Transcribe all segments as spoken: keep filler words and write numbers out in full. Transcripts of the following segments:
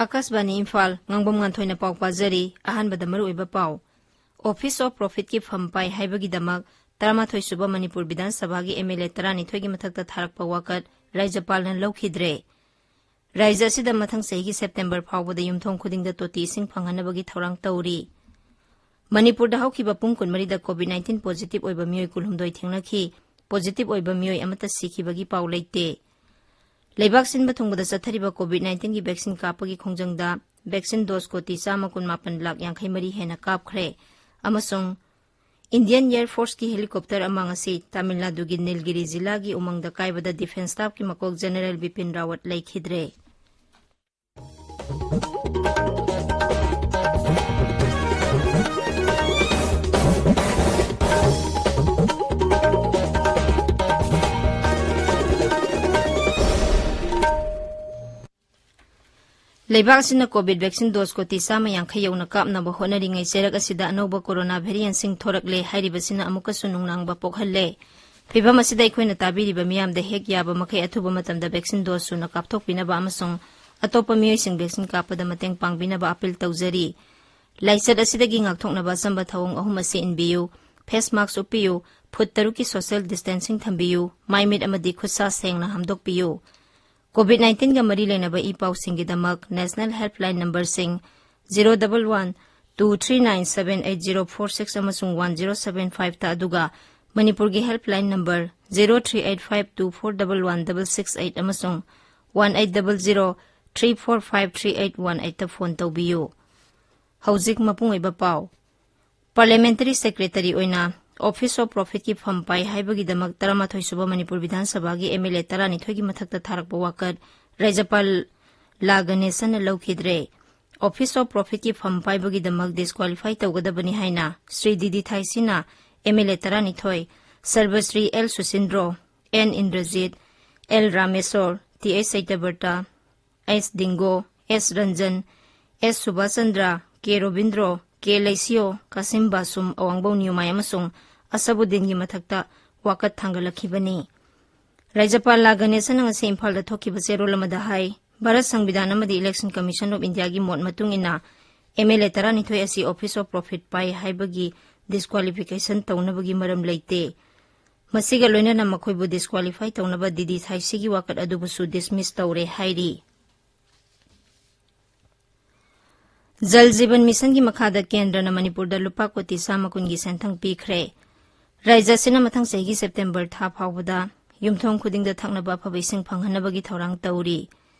ꯑꯀꯥꯁꯕꯥꯅꯤ ꯏꯝꯐꯥꯜ, ꯉꯥꯡꯕꯝ ꯉꯥꯟꯊꯣꯏꯅ ꯄꯥꯎ ꯄꯥꯖꯔꯤ꯫ ꯑꯍꯥꯟꯕꯗ ꯃꯔꯨꯑꯣꯏꯕ ꯄꯥꯎ꯫ Office of Profitꯀꯤ ꯐꯝ ꯄꯥꯏ ꯍꯥꯏꯕꯒꯤꯗꯃꯛ ꯇꯔꯥꯃꯥꯊꯣꯏ ꯁꯨꯕ ꯃꯅꯤꯄꯨꯔ ꯕꯤꯙꯥꯟ ꯁꯚꯥꯒꯤ MLA ꯇꯔꯥꯅꯤꯊꯣꯏꯒꯤ ꯃꯊꯛꯇ ꯊꯥꯔꯛꯄ ꯋꯥꯀꯠ ꯔꯥꯖ꯭ꯌꯄꯥꯜꯅ ꯂꯧꯈꯤꯗ꯭ꯔꯦ꯫ ꯔꯥꯖ꯭ꯌ ꯑꯁꯤꯗ ꯃꯊꯪ ꯆꯍꯤꯒꯤ ꯁꯦꯞꯇꯦꯝꯕꯔ ꯐꯥꯎꯕꯗ ꯌꯨꯝꯊꯣꯡ ꯈꯨꯗꯤꯡꯗ ꯇꯣꯇꯤ ꯏꯁꯤꯡ ꯐꯪꯍꯟꯅꯕꯒꯤ ꯊꯧꯔꯥꯡ ꯇꯧꯔꯤ꯫ ꯃꯅꯤꯄꯨꯔꯗ ꯍꯧꯈꯤꯕ ꯄꯨꯡ ꯀꯨꯟꯃꯔꯤꯗ COVID nineteen positive ꯑꯣꯏꯕ ꯃꯤꯑꯣꯏ ꯀꯨꯟꯍꯨꯝꯗꯣꯏ ꯊꯦꯡꯅꯈꯤ꯫ Positive ꯑꯣꯏꯕ ꯃꯤꯑꯣꯏ ꯑꯃꯠꯇ ꯁꯤꯈꯤꯕꯒꯤ ꯄꯥꯎ ꯂꯩꯇꯦ꯫ ꯂꯩꯕꯥꯛ ꯁꯤꯟꯕ ꯊꯨꯡꯕꯗ ꯆꯠꯊꯔꯤꯕ COVID nineteenꯒꯤ vaccine ꯀꯥꯞꯄꯒꯤ ꯈꯣꯡꯖꯪꯗ vaccine dose ꯀꯣꯇꯤ ꯆꯥꯝꯃ ꯀꯨꯟꯃꯥꯄꯟ ꯂꯥꯈ ꯌꯥꯡꯈꯩ ꯃꯔꯤ ꯍꯦꯟꯅ ꯀꯥꯞꯈ꯭ꯔꯦ꯫ ꯑꯃꯁꯨꯡ Indian Air Forceꯀꯤ helicopter ꯑꯃ ꯉꯁꯤ ꯇꯥꯃꯤꯜ ꯅꯥꯗꯨꯒꯤ ꯅꯤꯜꯒꯤꯔꯤ ꯖꯤꯂꯥꯒꯤ ꯎꯃꯪꯗ ꯀꯥꯏꯕꯗ defence staffꯀꯤ ꯃꯀꯣꯛ General ꯕꯤꯄꯤꯟ ꯔꯥꯋꯠ ꯂꯩꯈꯤꯗ꯭ꯔꯦ꯫ ꯂꯩꯕꯥꯛ ꯑꯁꯤꯅ COVID vaccine dose ꯀꯣꯇꯤ ꯆꯥꯝꯃ ꯌꯥꯡꯈꯩ ꯌꯧꯅ ꯀꯥꯞꯅꯕ ꯍꯣꯠꯅꯔꯤꯉꯩ ꯆꯩꯔꯛ ꯑꯁꯤꯗ ꯑꯅꯧꯕ corona variantꯁꯤꯡ ꯊꯣꯔꯛꯂꯦ ꯍꯥꯏꯔꯤꯕꯁꯤꯅ ꯑꯃꯨꯛꯀꯁꯨ ꯅꯨꯡꯅꯥꯡꯕ ꯄꯣꯛꯍꯜꯂꯦ꯫ ꯐꯤꯚꯝ ꯑꯁꯤꯗ ꯑꯩꯈꯣꯏꯅ ꯇꯥꯕꯤꯔꯤꯕ ꯃꯤꯌꯥꯝꯗ ꯍꯦꯛ ꯌꯥꯕ ꯃꯈꯩ ꯑꯊꯨꯕ ꯃꯇꯝꯗ vaccine dose ꯁꯨꯅ ꯀꯥꯞꯊꯣꯛꯄꯤꯅꯕ ꯑꯃꯁꯨꯡ ꯑꯇꯣꯞꯄ ꯃꯤꯑꯣꯏꯁꯤꯡ vaccine ꯀꯥꯞꯄꯗ ꯃꯇꯦꯡ ꯄꯥꯡꯕꯤꯅꯕ appeal ꯇꯧꯖꯔꯤ꯫ ꯂꯥꯏꯆꯠ ꯑꯁꯤꯗꯒꯤ ꯉꯥꯛꯊꯣꯛꯅꯕ ꯑꯆꯝꯕ ꯊꯧꯑꯣꯡ ꯑꯍꯨꯝ ꯑꯁꯤ ꯏꯟꯕꯤꯌꯨ: face mask ꯎꯞꯄꯤꯌꯨ, ꯐꯨꯠ ꯇꯔꯨꯛꯀꯤ social distancing ꯊꯝꯕꯤꯌꯨ, ꯃꯥꯏ ꯃꯤꯠ ꯑꯃꯗꯤ ꯈꯨꯠ ꯁꯥ ꯁꯦꯡꯅ ꯍꯥꯝꯗꯣꯛꯄꯤꯌꯨ꯫ COVID nineteenꯒ ꯃꯔꯤ ꯂꯩꯅꯕ E ꯄꯥꯎꯁꯤꯡꯒꯤꯗꯃꯛ National Helpline numberꯁꯤꯡ zero double one two three nine seven eight zero four six ꯑꯃꯁꯨꯡ one zero seven fiveꯇ, ꯑꯗꯨꯒ ꯃꯅꯤꯄꯨꯔꯒꯤ helpline number zero three eight five two four double one double six eight ꯑꯃꯁꯨꯡ one eight double zero three four five three eight one eightꯇ phone ꯇꯧꯕꯤꯌꯨ꯫ ꯍꯧꯖꯤꯛ ꯃꯄꯨꯡ ꯑꯣꯏꯕ ꯄꯥꯎ꯫ Parliamentary Secretary ꯑꯣꯏꯅ Office of Profitꯀꯤ ꯐꯝ ꯄꯥꯏ ꯍꯥꯏꯕꯒꯤꯗꯃꯛ ꯇꯔꯥꯃꯥꯊꯣꯏ ꯁꯨꯕ ꯃꯅꯤꯄꯨꯔ ꯕꯤꯙꯥꯟ ꯁꯚꯥꯒꯤ MLA ꯇꯔꯥꯅꯤꯊꯣꯏꯒꯤ ꯃꯊꯛꯇ ꯊꯥꯔꯛꯄ ꯋꯥꯀꯠ ꯔꯥꯖ꯭ꯌꯄꯥꯜ ꯂꯥ ꯒꯅꯦꯁꯟꯅ ꯂꯧꯈꯤꯗ꯭ꯔꯦ꯫ Office of Profitꯀꯤ ꯐꯝ ꯄꯥꯏꯕꯒꯤꯗꯃꯛ disqualify ꯇꯧꯒꯗꯕꯅꯤ ꯍꯥꯏꯅ ꯁ꯭ꯔꯤ ꯗꯤꯗꯤ ꯊꯥꯏꯁꯤꯅ MLA ꯇꯔꯥꯅꯤꯊꯣꯏ, Sarbashri L Susindro, N Indrajit, L Rameshor, T H Satyabrata, S Dingo, S Ranjan, S Subash Chandra, K Robindro, K Leishiyo, Kashim Vashum, Awangbow Newmai ꯑꯃꯁꯨꯡ ꯑꯁꯕꯨꯗꯤꯟꯒꯤ ꯃꯊꯛꯇ ꯋꯥꯀꯠ ꯊꯥꯡꯒꯠꯂꯛꯈꯤꯕꯅꯤ꯫ ꯔꯥꯖ꯭ꯌꯄꯥꯜ ꯂꯥ ꯒꯅꯦꯁꯟꯅ ꯉꯁꯤ ꯏꯝꯐꯥꯜꯗ ꯊꯣꯛꯈꯤꯕ ꯆꯦꯔꯣꯜ ꯑꯃꯗ ꯍꯥꯏ, ꯚꯥꯔꯠ ꯁꯪꯕꯤꯙꯥꯟ ꯑꯃꯗꯤ Election Commission of Indiaꯒꯤ ꯃꯣꯠ ꯃꯇꯨꯡ ꯏꯟꯅ, MLA ꯇꯔꯥꯅꯤꯊꯣꯏ ꯑꯁꯤ office of profit ꯄꯥꯏ ꯍꯥꯏꯕꯒꯤ disqualification ꯇꯧꯅꯕꯒꯤ ꯃꯔꯝ ꯂꯩꯇꯦ꯫ ꯃꯁꯤꯒ ꯂꯣꯏꯅꯅ ꯃꯈꯣꯏꯕꯨ disqualify ꯇꯧꯅꯕ ꯗꯤꯗꯤ ꯊꯥꯏꯁꯤꯒꯤ ꯋꯥꯀꯠ ꯑꯗꯨꯕꯨꯁꯨ dismiss ꯇꯧꯔꯦ ꯍꯥꯏꯔꯤ꯫ ꯖꯜ ꯖꯤꯕꯟ ꯃꯤꯁꯟꯒꯤ ꯃꯈꯥꯗ ꯀꯦꯟꯗ꯭ꯔꯅ ꯃꯅꯤꯄꯨꯔꯗ ꯂꯨꯄꯥ ꯀꯣꯇꯤ ꯆꯥꯝꯃ ꯀꯨꯟꯒꯤ ꯁꯦꯟꯊꯪ ꯄꯤꯈ꯭ꯔꯦ꯫ ꯔꯥꯖ꯭ꯌ ꯑꯁꯤꯅ ꯃꯊꯪ ꯆꯍꯤꯒꯤ ꯁꯦꯞꯇꯦꯝꯕꯔ ꯊꯥ ꯐꯥꯎꯕꯗ ꯌꯨꯝꯊꯣꯡ ꯈꯨꯗꯤꯡꯗ ꯊꯛꯅꯕ ꯑꯐꯕ ꯏꯁꯤꯡ ꯐꯪꯍꯟꯅꯕꯒꯤ ꯊꯧꯔꯥꯡ ꯇꯧꯔꯤ꯫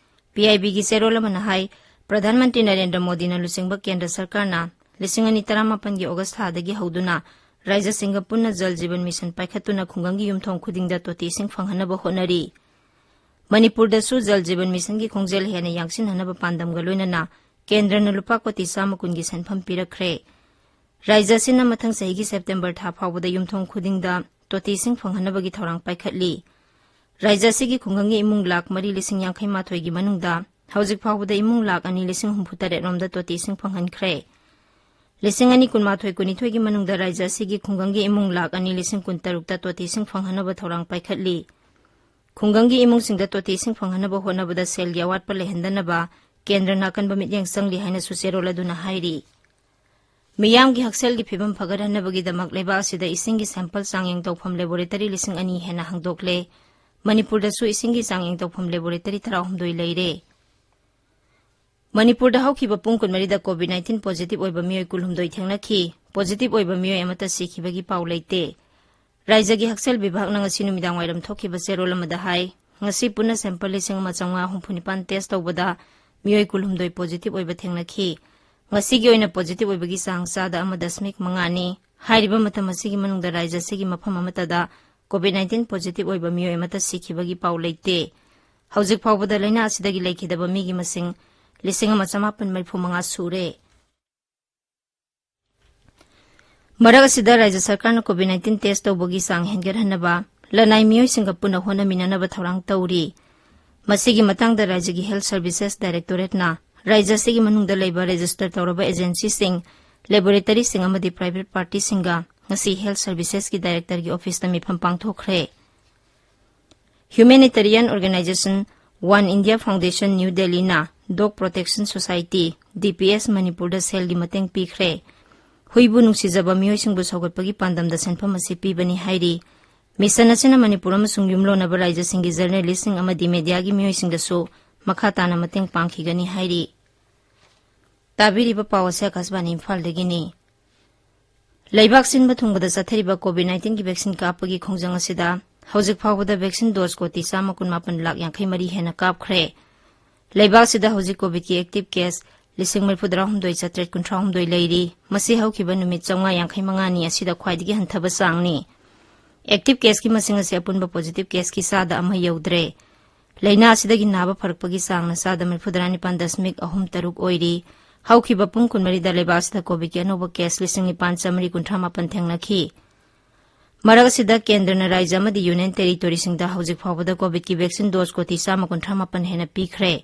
PIBꯒꯤ ꯆꯦꯔꯣꯜ ꯑꯃꯅ ꯍꯥꯏ, ꯄ꯭ꯔꯙꯥꯟ ꯃꯟꯇ꯭ꯔꯤ ꯅꯔꯦꯟꯗ꯭ꯔ ꯃꯣꯗꯤꯅ ꯂꯨꯆꯤꯡꯕ ꯀꯦꯟꯗ꯭ꯔ ꯁꯔꯀꯥꯔꯅ ꯂꯤꯁꯤꯡ ꯑꯅꯤ ꯇꯔꯥꯃꯥꯄꯟꯒꯤ ꯑꯣꯒꯁ ꯊꯥꯗꯒꯤ ꯍꯧꯗꯨꯅ ꯔꯥꯖ꯭ꯌꯁꯤꯡꯒ ꯄꯨꯟꯅ ꯖꯜ ꯖꯤꯕꯟ ꯃꯤꯁꯟ ꯄꯥꯏꯈꯠꯇꯨꯅ ꯈꯨꯡꯒꯪꯒꯤ ꯌꯨꯝꯊꯣꯡ ꯈꯨꯗꯤꯡꯗ ꯇꯣꯇꯤ ꯏꯁꯤꯡ ꯐꯪꯍꯟꯅꯕ ꯍꯣꯠꯅꯔꯤ꯫ ꯃꯅꯤꯄꯨꯔꯗꯁꯨ ꯖꯜ ꯖꯤꯕꯟ ꯃꯤꯁꯟꯒꯤ ꯈꯣꯡꯖꯦꯜ ꯍꯦꯟꯅ ꯌꯥꯡꯁꯤꯟꯍꯟꯅꯕ ꯄꯥꯟꯗꯝꯒ ꯂꯣꯏꯅꯅ ꯀꯦꯟꯗ꯭ꯔꯅ ꯂꯨꯄꯥ ꯀꯣꯇꯤ ꯆꯥꯝꯃ ꯀꯨꯟꯒꯤ ꯁꯦꯟꯐꯝ ꯄꯤꯔꯛꯈ꯭ꯔꯦ꯫ ꯔꯥꯖ꯭ꯌ ꯑꯁꯤꯅ ꯃꯊꯪ ꯆꯍꯤꯒꯤ ꯁꯦꯞꯇꯦꯝꯕꯔ ꯊꯥ ꯐꯥꯎꯕꯗ ꯌꯨꯝꯊꯣꯡ ꯈꯨꯗꯤꯡꯗ ꯇꯣꯇꯤ ꯏꯁꯤꯡ ꯐꯪꯍꯟꯅꯕꯒꯤ ꯊꯧꯔꯥꯡ ꯄꯥꯏꯈꯠꯂꯤ꯫ ꯔꯥꯖ꯭ꯌ ꯑꯁꯤꯒꯤ ꯈꯨꯡꯒꯪꯒꯤ ꯏꯃꯨꯡ ꯂꯥꯈ ꯃꯔꯤ ꯂꯤꯁꯤꯡ ꯌꯥꯡꯈꯩ ꯃꯥꯊꯣꯏꯒꯤ ꯃꯅꯨꯡꯗ ꯍꯧꯖꯤꯛ ꯐꯥꯎꯕꯗ ꯏꯃꯨꯡ ꯂꯥꯈ ꯑꯅꯤ ꯂꯤꯁꯤꯡ ꯍꯨꯝꯐꯨ ꯇꯔꯦꯠ ꯔꯣꯝꯗ ꯇꯣꯇꯤ ꯏꯁꯤꯡ ꯐꯪꯍꯟꯈ꯭ꯔꯦ꯫ ꯂꯤꯁꯤꯡ ꯑꯅꯤ ꯀꯨꯟꯃꯥꯊꯣꯏ ꯀꯨꯟꯅꯤꯊꯣꯏꯒꯤ ꯃꯅꯨꯡꯗ ꯔꯥꯖ꯭ꯌ ꯑꯁꯤꯒꯤ ꯈꯨꯡꯒꯪꯒꯤ ꯏꯃꯨꯡ ꯂꯥꯈ ꯑꯅꯤ ꯂꯤꯁꯤꯡ ꯀꯨꯟ ꯇꯔꯨꯛꯇ ꯇꯣꯇꯤ ꯏꯁꯤꯡ ꯐꯪꯍꯟꯅꯕ ꯊꯧꯔꯥꯡ ꯄꯥꯏꯈꯠꯂꯤ꯫ ꯈꯨꯡꯒꯪꯒꯤ ꯏꯃꯨꯡꯁꯤꯡꯗ ꯇꯣꯇꯤ ꯏꯁꯤꯡ ꯐꯪꯍꯟꯅꯕ ꯍꯣꯠꯅꯕꯗ ꯁꯦꯜꯒꯤ ꯑꯋꯥꯠꯄ ꯂꯩꯍꯟꯗꯅꯕ ꯀꯦꯟꯗ꯭ꯔꯅ ꯑꯀꯟꯕ ꯃꯤꯠꯌꯦꯡ ꯆꯪꯂꯤ ꯍꯥꯏꯅꯁꯨ ꯆꯦꯔꯣꯜ ꯑꯗꯨꯅ ꯍꯥꯏꯔꯤ꯫ ꯃꯤꯌꯥꯝꯒꯤ ꯍꯛꯁꯦꯜꯒꯤ ꯐꯤꯕꯝ ꯐꯒꯠꯍꯟꯅꯕꯒꯤꯗꯃꯛ ꯂꯩꯕꯥꯛ ꯑꯁꯤꯗ ꯏꯁꯤꯡꯒꯤ sample ꯆꯥꯡꯌꯦꯡ ꯇꯧꯐꯝ laboratory ꯂꯤꯁꯤꯡ ꯑꯅꯤ ꯍꯦꯟꯅ ꯍꯥꯡꯗꯣꯛꯂꯦ꯫ ꯃꯅꯤꯄꯨꯔꯗꯁꯨ ꯏꯁꯤꯡꯒꯤ ꯆꯥꯡꯌꯦꯡ ꯇꯧꯐꯝ laboratory ꯇꯔꯥꯍꯨꯝꯗꯣꯏ ꯂꯩꯔꯦ꯫ ꯃꯅꯤꯄꯨꯔꯗ ꯍꯧꯈꯤꯕ ꯄꯨꯡ ꯀꯨꯟꯃꯔꯤꯗ COVID nineteen positive ꯑꯣꯏꯕ ꯃꯤꯑꯣꯏ ꯀꯨꯟꯍꯨꯝꯗꯣꯏ ꯊꯦꯡꯅꯈꯤ꯫ Positive ꯑꯣꯏꯕ ꯃꯤꯑꯣꯏ ꯑꯃꯠꯇ ꯁꯤꯈꯤꯕꯒꯤ ꯄꯥꯎ ꯂꯩꯇꯦ꯫ ꯔꯥꯖ꯭ꯌꯒꯤ ꯍꯛꯁꯦꯜ ꯕꯤꯚꯥꯒꯅ ꯉꯁꯤ ꯅꯨꯃꯤꯗꯥꯡ ꯋꯥꯏꯔꯝ ꯊꯣꯛꯈꯤꯕ ꯆꯦꯔꯣꯜ ꯑꯃꯗ ꯍꯥꯏ, ꯉꯁꯤ ꯄꯨꯟꯅ sample ꯂꯤꯁꯤꯡ ꯑꯃ ꯆꯥꯝꯃꯉꯥ ꯍꯨꯝꯐꯨ ꯅꯤꯄꯥꯟ test ꯇꯧꯕꯗ ꯃꯤꯑꯣꯏ ꯀꯨꯟꯍꯨꯝꯗꯣꯏ positive ꯑꯣꯏꯕ ꯊꯦꯡꯅꯈꯤ꯫ ꯉꯁꯤꯒꯤ ꯑꯣꯏꯅ positive ꯑꯣꯏꯕꯒꯤ ꯆꯥꯡ ꯆꯥꯗ ꯑꯃ ꯗꯁꯃꯤꯛ ꯃꯉꯥꯅꯤ꯫ ꯍꯥꯏꯔꯤꯕ ꯃꯇꯝ ꯑꯁꯤꯒꯤ ꯃꯅꯨꯡꯗ ꯔꯥꯖ꯭ꯌ ꯑꯁꯤꯒꯤ ꯃꯐꯝ ꯑꯃꯠꯇꯗ COVID nineteen positive ꯑꯣꯏꯕ ꯃꯤꯑꯣꯏ ꯑꯃꯠꯇ ꯁꯤꯈꯤꯕꯒꯤ ꯄꯥꯎ ꯂꯩꯇꯦ꯫ ꯍꯧꯖꯤꯛ ꯐꯥꯎꯕꯗ ꯂꯥꯏꯅꯥ ꯑꯁꯤꯗꯒꯤ ꯂꯩꯈꯤꯗꯕ ꯃꯤꯒꯤ ꯃꯁꯤꯡ ꯂꯤꯁꯤꯡ ꯑꯃ ꯆꯥꯃꯥꯄꯟ ꯃꯔꯤꯐꯨ ꯃꯉꯥ ꯁꯨꯔꯦ꯫ ꯃꯔꯛ ꯑꯁꯤꯗ ꯔꯥꯖ꯭ꯌ ꯁꯔꯀꯥꯔꯅ COVID nineteen test ꯇꯧꯕꯒꯤ ꯆꯥꯡ ꯍꯦꯟꯒꯠꯍꯟꯅꯕ ꯂꯅꯥꯏ ꯃꯤꯑꯣꯏꯁꯤꯡꯒ ꯄꯨꯟꯅ ꯍꯣꯠꯅꯃꯤꯟꯅꯅꯕ ꯊꯧꯔꯥꯡ ꯇꯧꯔꯤ꯫ ꯃꯁꯤꯒꯤ ꯃꯇꯥꯡꯗ ꯔꯥꯖ꯭ꯌꯒꯤ Health Services Directorateꯅ ꯔꯥꯖ꯭ꯌ ꯑꯁꯤꯒꯤ ꯃꯅꯨꯡꯗ ꯂꯩꯕ register ꯇꯧꯔꯕ agencyꯁꯤꯡ, laboratoryꯁꯤꯡ ꯑꯃꯗꯤ private partyꯁꯤꯡꯒ ꯉꯁꯤ Health Servicesꯀꯤ directorꯒꯤ officeꯇ ꯃꯤꯐꯝ ꯄꯥꯡꯊꯣꯛꯈ꯭ꯔꯦ꯫ Humanitarian organization One India Foundation New Delhi ꯅ Dog Protection Society, D P S, ꯃꯅꯤꯄꯨꯔꯗ ꯁꯦꯜꯒꯤ ꯃꯇꯦꯡ ꯄꯤꯈ꯭ꯔꯦ꯫ ꯍꯨꯏꯕꯨ ꯅꯨꯡꯁꯤꯖꯕ ꯃꯤꯑꯣꯏꯁꯤꯡꯕꯨ ꯁꯧꯒꯠꯄꯒꯤ ꯄꯥꯟꯗꯝꯗ ꯁꯦꯟꯐꯝ ꯑꯁꯤ ꯄꯤꯕꯅꯤ ꯍꯥꯏꯔꯤ꯫ ꯃꯤꯁꯟ ꯑꯁꯤꯅ ꯃꯅꯤꯄꯨꯔ ꯑꯃꯁꯨꯡ ꯌꯨꯝꯂꯣꯟꯅꯕ ꯔꯥꯖ꯭ꯌꯁꯤꯡꯒꯤ ꯖꯔꯅꯦꯂꯤꯁꯁꯤꯡ ꯑꯃꯗꯤ ꯃꯦꯗꯤꯌꯥꯒꯤ ꯃꯤꯑꯣꯏꯁꯤꯡꯗꯁꯨ ꯃꯈꯥ ꯇꯥꯅ ꯃꯇꯦꯡ ꯄꯥꯡꯈꯤꯒꯅꯤ ꯍꯥꯏꯔꯤ꯫ ꯇꯥꯕꯤꯔꯤꯕ ꯄꯥꯎ ꯑꯁꯤ ꯑꯀꯥꯁꯕꯥꯅꯤ ꯏꯝꯐꯥꯜꯗꯒꯤꯅꯤ꯫ ꯂꯩꯕꯥꯛ ꯁꯤꯟꯕ ꯊꯨꯡꯕꯗ ꯆꯠꯊꯔꯤꯕ COVID nineteen ꯒꯤ vaccine ꯀꯥꯞꯄꯒꯤ ꯈꯣꯡꯖꯪ ꯑꯁꯤꯗ ꯍꯧꯖꯤꯛ ꯐꯥꯎꯕꯗ vaccine dose ꯀꯣꯇꯤ ꯆꯥꯝꯃ ꯀꯨꯟꯃꯥꯄꯟ ꯂꯥꯈ ꯌꯥꯡꯈꯩ ꯃꯔꯤ ꯍꯦꯟꯅ ꯀꯥꯞꯈ꯭ꯔꯦ꯫ ꯂꯩꯕꯥꯛꯁꯤꯗ ꯍꯧꯖꯤꯛ COVID ꯀꯤ active case ꯂꯤꯁꯤꯡ ꯃꯔꯤꯐꯨ ꯇꯔꯥꯍꯨꯝꯗꯣꯏ ꯆꯥꯇ꯭ꯔꯦꯠ ꯀꯨꯟꯊ꯭ꯔꯥ ꯍꯨꯝꯗꯣꯏ ꯂꯩꯔꯤ꯫ ꯃꯁꯤ ꯍꯧꯈꯤꯕ ꯅꯨꯃꯤꯠ ꯆꯥꯝꯃꯉꯥ ꯌꯥꯡꯈꯩ ꯃꯉꯥꯅꯤ ꯑꯁꯤꯗ ꯈ꯭ꯋꯥꯏꯗꯒꯤ ꯍꯟꯊꯕ ꯆꯥꯡꯅꯤ꯫ Active case ꯀꯤ ꯃꯁꯤꯡ ꯑꯁꯤ ꯑꯄꯨꯟꯕ positive case ꯀꯤ ꯆꯥꯗ ꯑꯃ ꯌꯧꯗ꯭ꯔꯦ꯫ ꯂꯥꯏꯅꯥ ꯑꯁꯤꯗꯒꯤ ꯅꯥꯕ ꯐꯔꯛꯄꯒꯤ ꯆꯥꯡꯅ ꯆꯥꯗ ꯃꯔꯤꯐꯨ ꯇꯔꯥꯅꯤꯄꯥꯟ ꯗꯁꯃꯤꯛ ꯑꯍꯨꯝ ꯇꯔꯨꯛ ꯑꯣꯏꯔꯤ꯫ ꯍꯧꯈꯤꯕ ꯄꯨꯡ ꯀꯨꯟꯃꯔꯤꯗ ꯂꯩꯕꯥꯛ ꯑꯁꯤꯗ COVID ꯀꯤ ꯑꯅꯧꯕ case ꯂꯤꯁꯤꯡ ꯅꯤꯄꯥꯟ ꯆꯥꯃꯔꯤ ꯀꯨꯟꯊ꯭ꯔꯥ ꯃꯥꯄꯟ ꯊꯦꯡꯅꯈꯤ꯫ ꯃꯔꯛ ꯑꯁꯤꯗ ꯀꯦꯟꯗ꯭ꯔꯅ ꯔꯥꯖ꯭ꯌ ꯑꯃꯗꯤ union territory ꯁꯤꯡꯗ ꯍꯧꯖꯤꯛ ꯐꯥꯎꯕꯗ COVID ꯀꯤ vaccine dose ꯀꯣꯇꯤ ꯆꯥꯝꯃ ꯀꯨꯟꯊ꯭ꯔꯥ ꯃꯥꯄꯟ ꯍꯦꯟꯅ ꯄꯤꯈ꯭ꯔꯦ꯫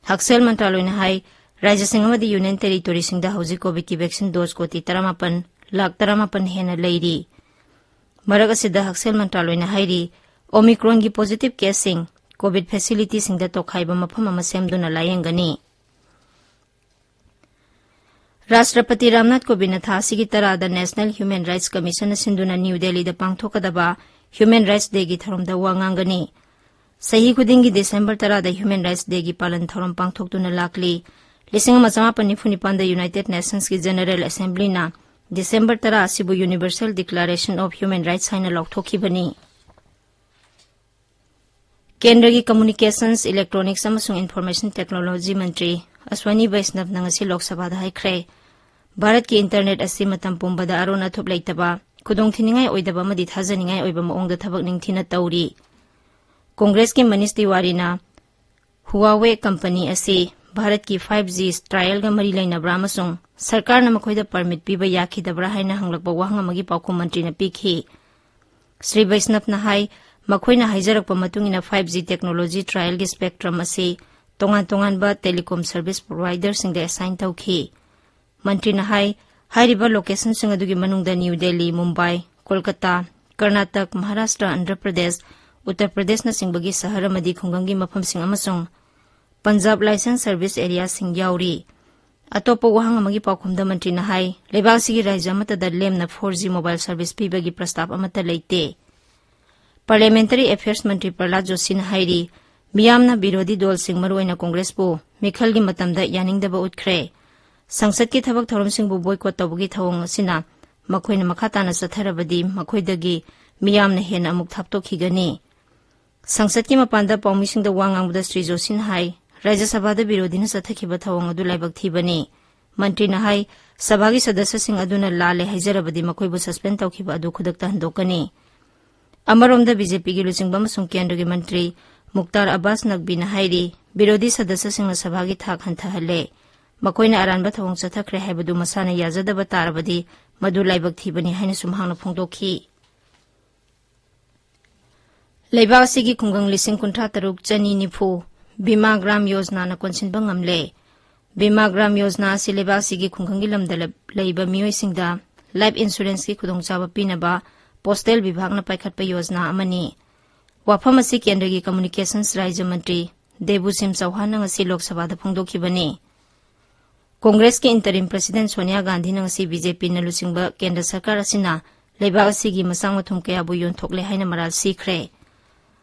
ꯍꯛꯁꯦꯜ ꯃꯟꯇ꯭ꯔꯥꯂꯣꯏꯅ ꯍꯥꯏ, ꯔꯥꯖ꯭ꯌꯁꯤꯡ ꯑꯃꯗꯤ union territory ꯁꯤꯡꯗ ꯍꯧꯖꯤꯛ COVID ꯀꯤ vaccine dose ꯀꯣꯇꯤ ꯇꯔꯥꯃꯥꯄꯟ ꯂꯥꯈ ꯇꯔꯥꯃꯥꯄꯟ ꯍꯦꯟꯅ ꯂꯩꯔꯤ꯫ ꯃꯔꯛ ꯑꯁꯤꯗ ꯍꯛꯁꯦꯜ ꯃꯟꯇ꯭ꯔꯥꯂꯣꯏꯅ ꯍꯥꯏꯔꯤ, Omicron ꯒꯤ positive case ꯁꯤꯡ COVID facility ꯁꯤꯡꯗ ꯇꯣꯈꯥꯏꯕ ꯃꯐꯝ ꯑꯃ ꯁꯦꯝꯗꯨꯅ ꯂꯥꯌꯦꯡꯒꯅꯤ꯫ ꯔꯥꯁꯇ꯭ꯔꯄꯇꯤ ꯔꯥꯝꯅꯥꯊ ꯀꯣꯕꯤꯟꯗꯅ ꯊꯥ ꯑꯁꯤꯒꯤ ꯇꯔꯥꯗ National Human Rights Commission ꯅ ꯁꯤꯟꯗꯨꯅ ꯅ꯭ꯌꯨ ꯗꯦꯜꯂꯤꯗ ꯄꯥꯡꯊꯣꯛꯀꯗꯕ Human Rights Day ꯒꯤ ꯊꯧꯔꯝꯗ ꯋꯥ ꯉꯥꯡꯒꯅꯤ꯫ ꯆꯍꯤ ꯈꯨꯗꯤꯡꯒꯤ ꯗꯤꯁꯦꯝꯕꯔ ꯇꯔꯥꯗ Human Rights Day ꯒꯤ ꯄꯥꯂꯟ ꯊꯧꯔꯝ ꯄꯥꯡꯊꯣꯛꯇꯨꯅ ꯂꯥꯛꯂꯤ꯫ ꯂꯤꯁꯤꯡ ꯑꯃ ꯆꯃꯥꯄꯟ ꯅꯤꯐꯨ ꯅꯤꯄꯥꯟꯗ United Nations ꯀꯤ General Assembly ꯅ ꯗꯤꯁꯦꯝꯕꯔ ꯇꯔꯥ ꯑꯁꯤꯕꯨ Universal Declaration of Human Rights ꯍꯥꯏꯅ ꯂꯥꯎꯊꯣꯛꯈꯤꯕꯅꯤ꯫ ꯀꯦꯟꯗ꯭ꯔꯒꯤ Communications, Electronics ꯑꯃꯁꯨꯡ Information Technology ꯃꯟꯇ꯭ꯔꯤ ꯑꯁ꯭ꯋꯥꯅꯤ ꯕꯩꯁꯅꯕꯅ ꯉꯁꯤ ꯂꯣꯛ ꯁꯚꯥꯗ ꯍꯥꯏꯈ꯭ꯔꯦ, ꯚꯥꯔꯠꯀꯤ internet ꯑꯁꯤ ꯃꯇꯝ ꯄꯨꯝꯕꯗ ꯑꯔꯣꯟ ꯑꯊꯨꯞ ꯂꯩꯇꯕ, ꯈꯨꯗꯣꯡꯊꯤꯅꯤꯡꯉꯥꯏ ꯑꯣꯏꯗꯕ ꯑꯃꯗꯤ ꯊꯥꯖꯅꯤꯡꯉꯥꯏ ꯑꯣꯏꯕ ꯃꯑꯣꯡꯗ ꯊꯕꯛ ꯅꯤꯡꯊꯤꯅ ꯇꯧꯔꯤ꯫ ꯀꯣꯡꯒ꯭ꯔꯦꯁꯀꯤ ꯃꯅꯤꯁ ꯇꯤꯋꯥꯔꯤꯅ Huawei company ꯑꯁꯤ ꯚꯥꯔꯠꯀꯤ five G trial ꯒ ꯃꯔꯤ ꯂꯩꯅꯕ꯭ꯔꯥ ꯑꯃꯁꯨꯡ ꯁꯔꯀꯥꯔꯅ ꯃꯈꯣꯏꯗ permit ꯄꯤꯕ ꯌꯥꯈꯤꯗꯕ꯭ꯔꯥ ꯍꯥꯏꯅ ꯍꯪꯂꯛꯄ ꯋꯥꯍꯪ ꯑꯃꯒꯤ ꯄꯥꯎꯈꯨꯝ ꯃꯟꯇ꯭ꯔꯤꯅ ꯄꯤꯈꯤ꯫ ꯁ꯭ꯔꯤ ꯕꯩꯁꯅꯕꯅ ꯍꯥꯏ, ꯃꯈꯣꯏꯅ ꯍꯥꯏꯖꯔꯛꯄ ꯃꯇꯨꯡ ꯏꯟꯅ five G technology trial ꯒꯤ spectrum ꯑꯁꯤ ꯇꯣꯉꯥꯟ ꯇꯣꯉꯥꯟꯕ telecom service provider ꯁꯤꯡꯗ assign ꯇꯧꯈꯤ꯫ ꯃꯟꯇ꯭ꯔꯤꯅ ꯍꯥꯏ, ꯍꯥꯏꯔꯤꯕ location ꯁꯤꯡ ꯑꯗꯨꯒꯤ ꯃꯅꯨꯡꯗ ꯅ꯭ꯌꯨ ꯗꯦꯜꯂꯤ, ꯃꯨꯝꯕꯥꯏ, ꯀꯣꯜꯀꯇꯥ, ꯀꯔꯅꯥꯇꯛ, ꯃꯍꯥꯔꯥꯁꯇ꯭ꯔ, ꯑꯟꯙ꯭ꯔ ꯄ꯭ꯔꯗꯦꯁ, ꯎꯠꯇꯔ ꯄ꯭ꯔꯗꯦꯁꯅꯆꯤꯡꯕꯒꯤ ꯁꯍꯔ ꯑꯃꯗꯤ ꯈꯨꯡꯒꯪꯒꯤ ꯃꯐꯝꯁꯤꯡ ꯑꯃꯁꯨꯡ ꯄꯟꯖꯥꯕ ꯂꯥꯏꯁꯦꯟꯁ ꯁꯔꯚꯤꯁ ꯑꯦꯔꯤꯌꯥꯁꯤꯡ ꯌꯥꯎꯔꯤ꯫ ꯑꯇꯣꯞꯄ ꯋꯥꯍꯪ ꯑꯃꯒꯤ ꯄꯥꯎꯈꯨꯝꯗ ꯃꯟꯇ꯭ꯔꯤꯅ ꯍꯥꯏ, ꯂꯩꯕꯥꯛ ꯑꯁꯤꯒꯤ ꯔꯥꯖ꯭ꯌ ꯑꯃꯠꯇꯗ ꯂꯦꯝꯅ four G mobile service ꯄꯤꯕꯒꯤ ꯄ꯭ꯔꯁꯇꯥꯕ ꯑꯃꯠꯇ ꯂꯩꯇꯦ꯫ ꯄꯥꯔꯂꯤꯌꯥꯃꯦꯟꯇꯔꯤ ꯑꯦꯐꯤꯌꯔꯁ ꯃꯟꯇ꯭ꯔꯤ ꯄ꯭ꯔꯍꯂꯥꯗ ꯖꯣꯁꯤꯅ ꯍꯥꯏꯔꯤ, ꯃꯤꯌꯥꯝꯅ ꯕꯤꯔꯣꯙꯤ ꯗꯣꯜꯁꯤꯡ, ꯃꯔꯨꯑꯣꯏꯅ ꯀꯣꯡꯒ꯭ꯔꯦꯁꯄꯨ ꯃꯤꯈꯜꯒꯤ ꯃꯇꯝꯗ ꯌꯥꯅꯤꯡꯗꯕ ꯎꯠꯈ꯭ꯔꯦ꯫ ꯁꯪꯁꯠꯀꯤ ꯊꯕꯛ ꯊꯧꯔꯝꯁꯤꯡꯕꯨ ꯕꯣꯏꯀꯣꯠ ꯇꯧꯕꯒꯤ ꯊꯧꯑꯣꯡ ꯑꯁꯤꯅ ꯃꯈꯣꯏꯅ ꯃꯈꯥ ꯇꯥꯅ ꯆꯠꯊꯔꯕꯗꯤ ꯃꯈꯣꯏꯗꯒꯤ ꯃꯤꯌꯥꯝꯅ ꯍꯦꯟꯅ ꯑꯃꯨꯛ ꯊꯥꯞꯇꯣꯛꯈꯤꯒꯅꯤ꯫ ꯁꯪꯁꯠꯀꯤ ꯃꯄꯥꯟꯗ ꯄꯥꯎꯃꯤꯁꯤꯡꯗ ꯋꯥ ꯉꯥꯡꯕꯗ ꯁ꯭ꯔꯤ ꯖꯣꯁꯤꯅ ꯍꯥꯏ, ꯔꯥꯖ꯭ꯌ ꯁꯚꯥꯗ ꯕꯤꯔꯣꯙꯤꯅ ꯆꯠꯊꯈꯤꯕ ꯊꯧꯑꯣꯡ ꯑꯗꯨ ꯂꯥꯏꯕꯛ ꯊꯤꯕꯅꯤ꯫ ꯃꯟꯇ꯭ꯔꯤꯅ ꯍꯥꯏ, ꯁꯚꯥꯒꯤ ꯁꯗꯁ꯭ꯌꯁꯤꯡ ꯑꯗꯨꯅ ꯂꯥꯜꯂꯦ ꯍꯥꯏꯖꯔꯕꯗꯤ ꯃꯈꯣꯏꯕꯨ ꯁꯁꯄꯦꯟ ꯇꯧꯈꯤꯕ ꯑꯗꯨ ꯈꯨꯗꯛꯇ ꯍꯟꯗꯣꯛꯀꯅꯤ꯫ ꯑꯃꯔꯣꯝꯗ, ꯕꯤ ꯖꯦ ꯄꯤꯒꯤ ꯂꯨꯆꯤꯡꯕ ꯑꯃꯁꯨꯡ ꯀꯦꯟꯗ꯭ꯔꯒꯤ ꯃꯟꯇ꯭ꯔꯤ ꯃꯨꯛꯇꯥꯔ ꯑꯕꯥꯁ ꯅꯛꯕꯤꯅ ꯍꯥꯏꯔꯤ, ꯕꯤꯔꯣꯙꯤ ꯁꯗꯁ꯭ꯌꯁꯤꯡꯅ ꯁꯚꯥꯒꯤ ꯊꯥꯛ ꯍꯟꯊꯍꯜꯂꯦ꯫ ꯃꯈꯣꯏꯅ ꯑꯔꯥꯟꯕ ꯊꯧꯑꯣꯡ ꯆꯠꯊꯈ꯭ꯔꯦ ꯍꯥꯏꯕꯗꯨ ꯃꯁꯥꯅ ꯌꯥꯖꯗꯕ ꯇꯥꯔꯕꯗꯤ ꯃꯗꯨ ꯂꯥꯏꯕꯛ ꯊꯤꯕꯅꯤ ꯍꯥꯏꯅꯁꯨ ꯃꯍꯥꯛꯅ ꯐꯣꯡꯗꯣꯛꯈꯤ꯫ ꯂꯩꯕꯥꯛ ꯑꯁꯤꯒꯤ ꯈꯨꯡꯒꯪ ꯂꯤꯁꯤꯡ ꯀꯨꯟꯊ꯭ꯔꯥ ꯇꯔꯨꯛ ꯆꯅꯤ ꯅꯤꯐꯨ ꯕꯤꯃꯥ ꯒ꯭ꯔꯥꯝ ꯌꯣꯖꯅꯥꯅ ꯀꯣꯟꯁꯤꯟꯕ ꯉꯝꯂꯦ꯫ ꯕꯤꯃꯥ ꯒ꯭ꯔꯥꯝ ꯌꯣꯖꯅꯥ ꯑꯁꯤ ꯂꯩꯕꯥꯛ ꯑꯁꯤꯒꯤ ꯈꯨꯡꯒꯪꯒꯤ ꯂꯝꯗ ꯂꯩ-, ꯂꯩꯕ ꯃꯤꯑꯣꯏꯁꯤꯡꯗ ꯂꯥꯏꯐ ꯏꯟꯁꯨꯔꯦꯟꯁꯀꯤ ꯈꯨꯗꯣꯡꯆꯥꯕ ꯄꯤꯅꯕ ꯄꯣꯁꯇꯦꯜ ꯕꯤꯚꯥꯒꯅ ꯄꯥꯏꯈꯠꯄ ꯌꯣꯖꯅꯥ ꯑꯃꯅꯤ꯫ ꯋꯥꯐꯝ ꯑꯁꯤ ꯀꯦꯟꯗ꯭ꯔꯒꯤ ꯀꯝꯃ꯭ꯌꯨꯅꯤꯀꯦꯁꯟꯁ ꯔꯥꯖ꯭ꯌ ꯃꯟꯇ꯭ꯔꯤ ꯗꯦꯕꯨꯁꯤꯝ ꯆꯧꯍꯥꯟꯅ ꯉꯁꯤ ꯂꯣꯛ ꯁꯚꯥꯗ ꯐꯣꯡꯗꯣꯛꯈꯤꯕꯅꯤ꯫ ꯀꯣꯡꯒ꯭ꯔꯦꯁꯀꯤ interim president ꯁꯣꯅꯤꯌꯥ ꯒꯥꯟꯙꯤꯅ ꯉꯁꯤ ꯕꯤ ꯖꯦ ꯄꯤꯅ ꯂꯨꯆꯤꯡꯕ ꯀꯦꯟꯗ꯭ꯔ ꯁꯔꯀꯥꯔ ꯑꯁꯤꯅ ꯂꯩꯕꯥꯛ ꯑꯁꯤꯒꯤ ꯃꯆꯥꯛ ꯃꯊꯨꯝ ꯀꯌꯥꯕꯨ ꯌꯣꯟꯊꯣꯛꯂꯦ ꯍꯥꯏꯅ ꯃꯔꯥꯜ ꯁꯤꯈ꯭ꯔꯦ꯫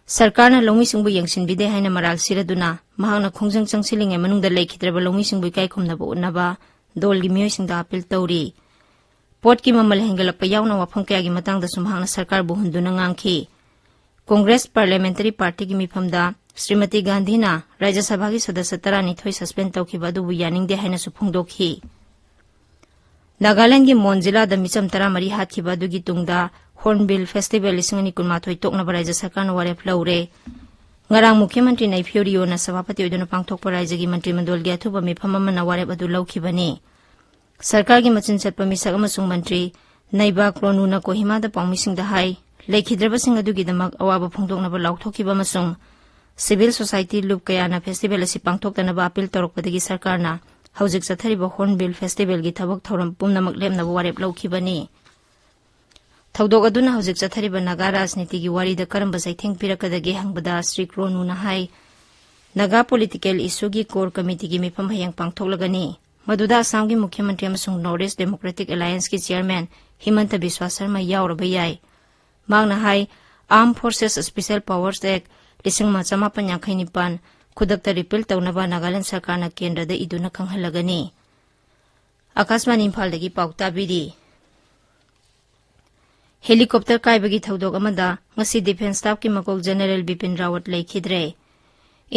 ꯁꯔꯀꯥꯔꯅ ꯂꯧꯃꯤꯁꯤꯡꯕꯨ ꯌꯦꯡꯁꯤꯟꯕꯤꯗꯦ ꯍꯥꯏꯅ ꯃꯔꯥꯜ ꯁꯤꯔꯗꯨꯅ ꯃꯍꯥꯛꯅ ꯈꯣꯡꯖꯪ ꯆꯪꯁꯤꯜꯂꯤꯉꯩ ꯃꯅꯨꯡꯗ ꯂꯩꯈꯤꯗ꯭ꯔꯕ ꯂꯧꯃꯤꯁꯤꯡꯕꯨ ꯏꯀꯥꯏ ꯈꯨꯝꯅꯕ ꯎꯠꯅꯕ ꯗꯣꯜꯒꯤ ꯃꯤꯑꯣꯏꯁꯤꯡꯗ ꯑꯥꯄꯤꯜ ꯇꯧꯔꯤ꯫ ꯄꯣꯠꯀꯤ ꯃꯃꯜ ꯍꯦꯟꯒꯠꯂꯛꯄ ꯌꯥꯎꯅ ꯋꯥꯐꯝ ꯀꯌꯥꯒꯤ ꯃꯇꯥꯡꯗꯁꯨ ꯃꯍꯥꯛꯅ ꯁꯔꯀꯥꯔꯕꯨ ꯍꯨꯟꯗꯨꯅ ꯉꯥꯡꯈꯤ꯫ ꯀꯣꯡꯒ꯭ꯔꯦꯁ ꯄꯥꯔꯂꯤꯌꯥꯃꯦꯟꯇꯔꯤ ꯄꯥꯔꯇꯤꯒꯤ ꯃꯤꯐꯝꯗ ꯁ꯭ꯔꯤꯃꯇꯤ ꯒꯥꯟꯙꯤꯅ ꯔꯥꯖ꯭ꯌ ꯁꯚꯥꯒꯤ ꯁꯗꯁ꯭ꯌ ꯇꯔꯥꯅꯤꯊꯣꯏ ꯁꯁꯄꯦꯟ ꯇꯧꯈꯤꯕ ꯑꯗꯨꯕꯨ ꯌꯥꯅꯤꯡꯗꯦ ꯍꯥꯏꯅꯁꯨ ꯐꯣꯡꯗꯣꯛꯈꯤ꯫ ꯅꯥꯒꯥꯂꯦꯟꯗꯒꯤ ꯃꯣꯟ ꯖꯤꯂꯥꯗ ꯃꯤꯆꯝ ꯇꯔꯥꯃꯔꯤ ꯍꯥꯠꯈꯤꯕ ꯑꯗꯨꯒꯤ ꯇꯨꯡꯗ ꯍꯣꯔꯟꯕꯤꯜ ꯐꯦꯁꯇꯤꯚꯦꯜ ꯂꯤꯁꯤꯡ ꯑꯅꯤ ꯀꯨꯟꯃꯥꯊꯣꯏ ꯇꯣꯛꯅꯕ ꯔꯥꯖ꯭ꯌ ꯁꯔꯀꯥꯔꯅ ꯋꯥꯔꯦꯞ ꯂꯧꯔꯦ꯫ ꯉꯔꯥꯡ ꯃꯨꯈ꯭ꯌ ꯃꯟꯇ꯭ꯔꯤ ꯅꯩꯐꯤꯌꯨ ꯔꯤꯌꯣꯅ ꯁꯚꯥꯄꯇꯤ ꯑꯣꯏꯗꯨꯅ ꯄꯥꯡꯊꯣꯛꯄ ꯔꯥꯖ꯭ꯌꯒꯤ ꯃꯟꯇ꯭ꯔꯤ ꯃꯟꯗꯣꯜꯒꯤ ꯑꯊꯨꯕ ꯃꯤꯐꯝ ꯑꯃꯅ ꯋꯥꯔꯦꯞ ꯑꯗꯨ ꯂꯧꯈꯤꯕꯅꯤ꯫ ꯁꯔꯀꯥꯔꯒꯤ ꯃꯆꯤꯟ ꯆꯠꯄ ꯃꯤꯁꯛ ꯑꯃꯁꯨꯡ ꯃꯟꯇ꯭ꯔꯤ ꯅꯩꯕꯥ ꯀ꯭ꯔꯣꯅꯨꯅ ꯀꯣꯍꯤꯃꯥꯗ ꯄꯥꯎꯃꯤꯁꯤꯡꯗ ꯍꯥꯏ, ꯂꯩꯈꯤꯗ꯭ꯔꯕꯁꯤꯡ ꯑꯗꯨꯒꯤꯗꯃꯛ ꯑꯋꯥꯕ ꯐꯣꯡꯗꯣꯛꯅꯕ ꯂꯥꯎꯊꯣꯛꯈꯤꯕ ꯑꯃꯁꯨꯡ ꯁꯤꯚꯤꯜ ꯁꯣꯁꯥꯏꯇꯤ ꯂꯨꯞ ꯀꯌꯥꯅ ꯐꯦꯁꯇꯤꯚꯦꯜ ꯑꯁꯤ ꯄꯥꯡꯊꯣꯛꯇꯅꯕ ꯑꯥꯄꯤꯜ ꯇꯧꯔꯛꯄꯗꯒꯤ ꯁꯔꯀꯥꯔꯅ ꯍꯧꯖꯤꯛ ꯆꯠꯊꯔꯤꯕ ꯍꯣꯔꯟꯕꯤꯜ ꯐꯦꯁꯇꯤꯚꯦꯜꯒꯤ ꯊꯕꯛ ꯊꯧꯔꯝ ꯄꯨꯝꯅꯃꯛ ꯂꯦꯞꯅꯕ ꯋꯥꯔꯦꯞ ꯂꯧꯈꯤꯕꯅꯤ꯫ ꯊꯧꯗꯣꯛ ꯑꯗꯨꯅ ꯍꯧꯖꯤꯛ ꯆꯠꯊꯔꯤꯕ ꯅꯥꯒꯥ ꯔꯥꯖꯅꯤꯇꯤꯒꯤ ꯋꯥꯔꯤꯗ ꯀꯔꯝꯕ ꯆꯩꯊꯦꯡ ꯄꯤꯔꯛꯀꯗꯒꯦ ꯍꯪꯕꯗ ꯁ꯭ꯔꯤ ꯀ꯭ꯔꯣꯅꯨꯅ ꯍꯥꯏ, ꯅꯥꯒꯥ ꯄꯣꯂꯤꯇꯤꯀꯦꯜ ꯏꯁꯨꯒꯤ ꯀꯣꯔ ꯀꯃꯤꯇꯤꯒꯤ ꯃꯤꯐꯝ ꯍꯌꯦꯡ ꯄꯥꯡꯊꯣꯛꯂꯒꯅꯤ꯫ ꯃꯗꯨꯗ ꯑꯁꯥꯝꯒꯤ ꯃꯨꯈ꯭ꯌ ꯃꯟꯇ꯭ꯔꯤ ꯑꯃꯁꯨꯡ ꯅꯣꯔꯠ ꯏꯁ ꯗꯦꯃꯣꯀ꯭ꯔꯦꯇꯤꯛ ꯑꯦꯂꯥꯌꯟꯁꯀꯤ ꯆꯤꯌꯔꯃꯦꯟ ꯍꯤꯃꯟꯇ ꯕꯤꯁ꯭ꯋꯥ ꯁꯔꯃ ꯌꯥꯎꯔꯕ ꯌꯥꯏ꯫ ꯃꯍꯥꯛꯅ ꯍꯥꯏ, Armed Forces Special Powers Act ꯂꯤꯁꯤꯡ ꯑꯃ ꯆꯃꯥꯄꯟ ꯌꯥꯡꯈꯩ ꯅꯤꯄꯥꯟ ꯈꯨꯗꯛꯇ ꯔꯤꯄꯤꯜ ꯇꯧꯅꯕ ꯅꯥꯒꯥꯂꯦꯟꯗ ꯁꯔꯀꯥꯔꯅ ꯀꯦꯟꯗ꯭ꯔꯗ ꯏꯗꯨꯅ ꯈꯪꯍꯜꯂꯒꯅꯤ꯫ ꯑꯀꯥꯁꯕꯥꯅꯤ ꯏꯝꯐꯥꯜꯗꯒꯤ ꯄꯥꯎ ꯇꯥꯕꯤꯔꯤ꯫ ꯍꯦꯂꯤꯀꯣꯞꯇꯔ ꯀꯥꯏꯕꯒꯤ ꯊꯧꯗꯣꯛ ꯑꯃꯗ ꯉꯁꯤ ꯗꯤꯐꯦꯟꯁ ꯁ꯭ꯇꯥꯐꯀꯤ ꯃꯀꯣꯛ ꯖꯦꯅꯔꯦꯜ ꯕꯤꯄꯤꯟ ꯔꯥꯋꯠ ꯂꯩꯈꯤꯗ꯭ꯔꯦ꯫